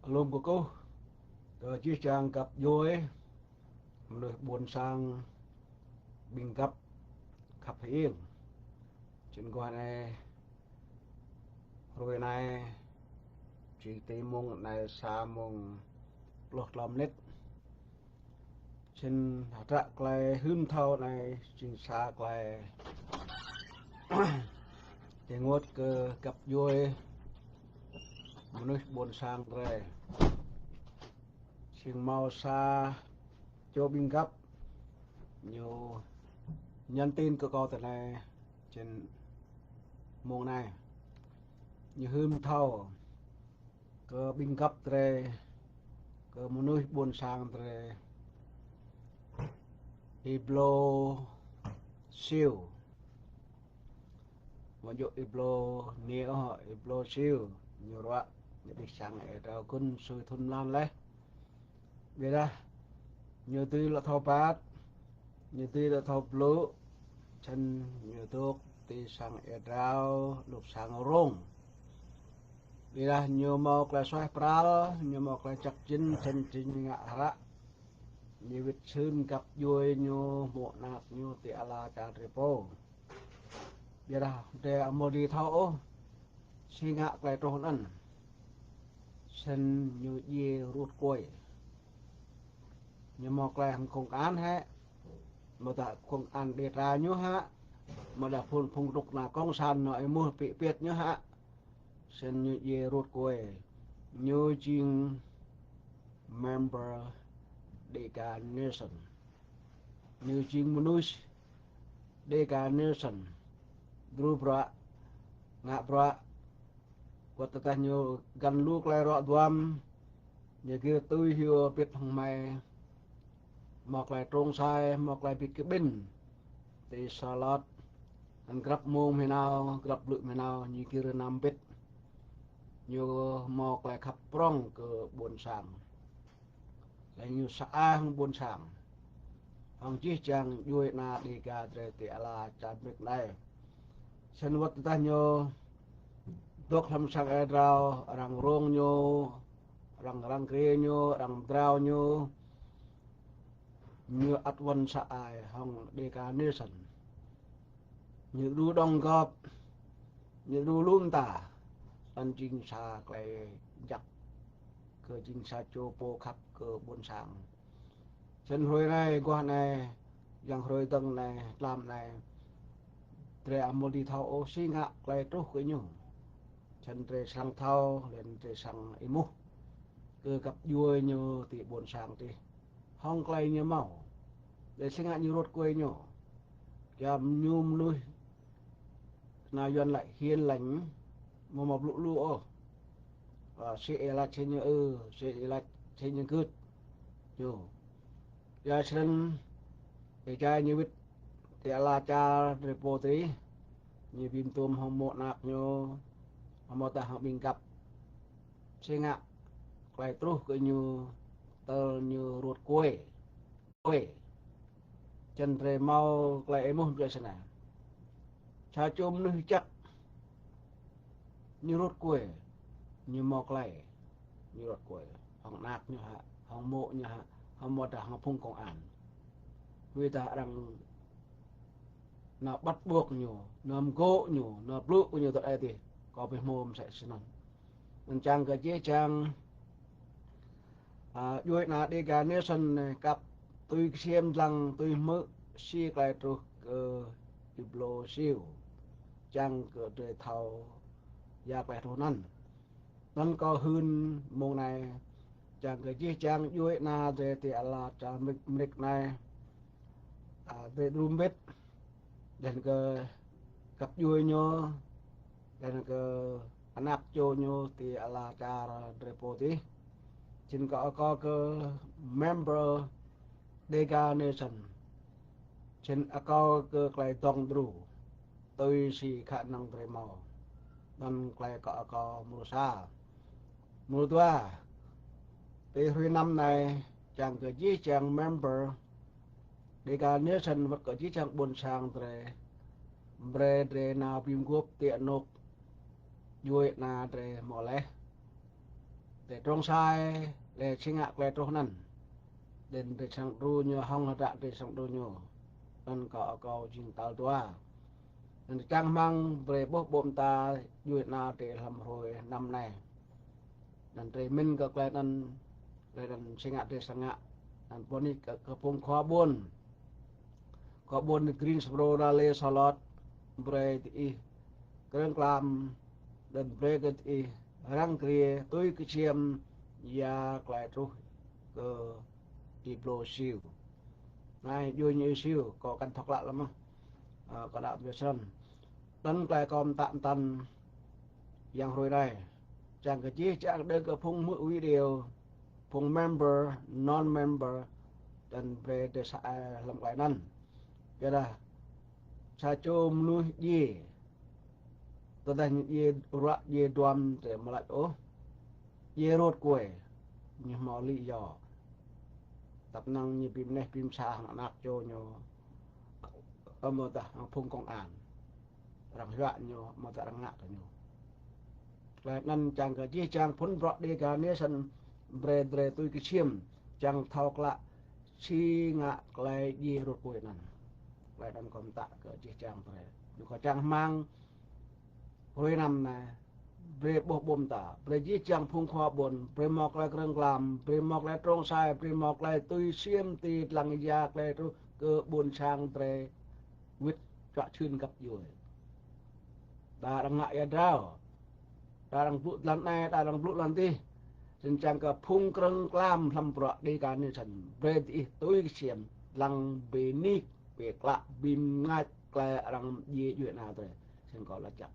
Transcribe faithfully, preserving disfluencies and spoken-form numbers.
Lŏm kơkuh kơ jih jang găp djuai, mơnuih ƀôn sang, ƀing găp khăp hing. Čen guah anai, hrơi anai, či tui mông anai sa mông pluh klâo mơnit. Čen hră tơlơi hưn thâo anai, čen sa tơlơi tơngot kơ găp djuai mơnuih ƀôn sang drei. Čen hmâo sa čô ƀing găp ñu nhắn tin kơ kâo tơ anai, čen mông anai. Ñu hưn thâo kơ ƀing găp drei, kơ mơnuih ƀôn sang drei. Iblô Siu. Mơ̆ djơ̆ Iblô Niu, Iblô Siu. Ñu ruă, ñu dih sang ơi adrâo kơ sui thun mlan laih. Ƀiădah ñu dưi lŏ thâo păt, ñu dưi lŏ thâo blŭ, čen ñu dŏ tui sang ơi adrâo, lŭk sang rông. Ƀiădah ñu hmâo tơlơi suaih pral, ñu hmâo tơlơi čăk jĭn, čen či ñu ngă hră. Ñu wĭt sưn găp djuai ñu, hmâo anak ñu, tui ala čar drei pô. Ƀiădah drei amâo dưi thâo ôh, si ngă tơlơi truh anŭn. Čen ñu djai rut kuai. Ñu hmâo tơlơi hăng công an hă, mơ̆ dah công an đe tra ñu hă, mơ̆ dah phun phung truk na kông san nao êmuh pĭ pĭt ñu hă. Čen ñu djai rut kuai. Ñu jing member Dega Nation. Ñu jing mơnuih Dega Nation. Dru bruă, ngă bruă, wơ̆t tơdah ñu găn lu tơlơi ruă duăm, ñu gir tui hyu bĭt hăng hmei. Hmâo tơlơi trông čai, hmâo tơlơi bĭt kơ ƀing. Tui Charlotte, anŭn grăp mông hmei nao, grăp blư̆ hmei nao, ñu gir năm bĭt. Ñu hmâo tơlơi khăp prŏng kơ ƀôn sang. Laih ñu sa ai hăng ƀôn sang. Hăng jih jang djuai ana Dega drei tui ala čar Amêrik anai. Čen wơ̆t tơdah ñu dŏ hlăm sang ơi adrâo, arăng rông ñu, arăng răng kriê ñu, arăng pơdrao ñu. Ñu ăt wăn sa ai hăng Dega Nation. Ñu djru đŏng gŏp, ñu djru lŏm ta, anŭn jing sa tơlơi jăk, kơ jing sa čô pô khăp kơ ƀôn sang. Čen hrơi anai, guah anai, yang hrơi dơ̆ng anai, tlam anai, drei amâo dưi thâo ôh si ngă tơlơi truh kơ ñu. Čen drei srăng thâo, laih anŭn drei srăng êmuh kơ găp djuai ñu tui ƀôn sang tih. Hŏng tơlơi ñu hmâo. Laih si ngă ñu rut kuai ñu. Kiăng ñu mơnuih anai yuan laĭ hiên lành, mơ̆ mơ̆ blŭ lu ôh. Ơ, si ih laĭ si ñu ư, si ih laĭ si ñu gưt. Ñu. Yua čen, ih jai ñu wĭt tui ala čar drei pô tih, ñu bĭm tŭm hăng hmâo anak ñu, hmâo dah hăng ƀing găp. Si ngă tơlơi truh kơ ñu, tơl ñu rut kuai. Kuai. Čen drei hmâo tơlơi êmuh biă sơnai. Sa čô mơnuih jăk, ñu rut kuai, ñu hmâo tơlơi, ñu rut kuai. Hăng anak ñu hă, hăng mô̆ ñu hă, hăng hmâo dah hăng phung công an. Wơ̆t dah arăng nao bắt buộc ñu, nao mgô̆ ñu, nao blŭ kơ ñu tơ ai tih, kâo ƀu hmâo mơsĕ snăn. Anŭn čang kơ jih jang, a, djuai ana Dega Nation anai kăp tui ksiêm dlăng tui hmư̆ si tơlơi truh kơ Iblô Siu. Čang kơ drei thâo ya tơlơi truh anŭn. Anŭn kâo hưn mông anai, čang kơ jih jang djuai ana drei tui ala čar Amêrik, Amêrik anai. A, drei djru mbĭt, laih anŭn kơ găp djuai ñu, laih anŭn kơ anak čô ñu tui ala čar drei pô tih. Čen kâo akŏ kơ member Dega Nation. Čen akŏ kơ tơlơi dŏng djru. Tui si khả năng drei hmâo. Anŭn tơlơi kâo akŏ mrô sa. Mrô dua. Tui hrơi năm anai, čang kơ jih jang member Dega Nation wơ̆t kơ jih jang ƀôn sang drei, brei drei nao bĭm guôp tui anŏ djuai ana drei hmâo laih. Tơdơi trông sai, lĕ či ngă tơlơi truh anŭn. Đen tơdơi sang tru ñu hŏng hơdră tơdơi sang tru ñu. Anŭn kâo akâo jing tal dua. Anŭn čang rơmang brơi ƀuh ƀô̆ mơta djuai ania tơdơi hlăm hrơi năm anai. Anŭn tơdơi mĭn kơ tơlơi anŭn, tơlơi anŭn či ngă tơdơi sang ngă. Anŭn pô nik kơ, kơ phung khua ƀôn. Khua ƀôn Greensboro, Raleigh, Charlotte, brơi tơlơi ih krơ̆ng klam, anŭn brơi kơ tơlơi ih răng kriê, tui kơsem, ia tơlơi truh kơ ih blô siu. Anai, djuai ñu siu, kâo kăn thâo klă lăm mơh. Ơ, kâo đaŏ biă srăn. Anŭn tơlơi kâo mơtă mơtăn yang hrơi anai. Čang kơ jih jang đơi kơ phung hmư̆ video, phung member, non-member, anŭn brơi tơlơi sa ai hlăm tơlơi anŭn. Yua dah sa čô mơnuih djai. Tơdah ñu djai ruă djai duăm tơlơi mơlač ôh. Djai rơ̆t kuai. Ñu hmâo lý do. Tăp năng ñu bi mơneh bi mơsa hăng ană čô ñu. Amâodah hăng phung công an. Arăng yua ñu, amâodah arăng ngă kơ ñu. Tơlơi anŭn čang kơ jih jang phŭn bruă Dega Nation brơi drơi tui kơsem, čang thâo klă či ngă tơlơi djai rơ̆t kuai anŭn. Tơlơi anŭn kâo mơtă kơ jih jang brơi. Ñu kâo čang rơmang hrơi năm anai, brơi ƀuh ƀô̆ mơta, brơi jih jang phung khua ƀôn, brơi hmâo tơlơi krơ̆ng klam, brơi hmâo tơlơi trông sai, brơi hmâo tơlơi tui kơsem tui lăng ia tơlơi truh kơ ƀôn sang drơi wĭt čuă čhưn găp djuai. Đa arăng ngă ia drao. Đa arăng blŭ lăn anai, đa arăng blŭ lăn adih. Sĭt čang kơ phung krơ̆ng klam hlăm bruă Dega Nation. Brơi tơlơi ih tui kơsem, lăng bi nik, bi klă, bi mơngač, tơlơi arăng djai djuai ania drơi. Sĭt kâo laĭ jăk.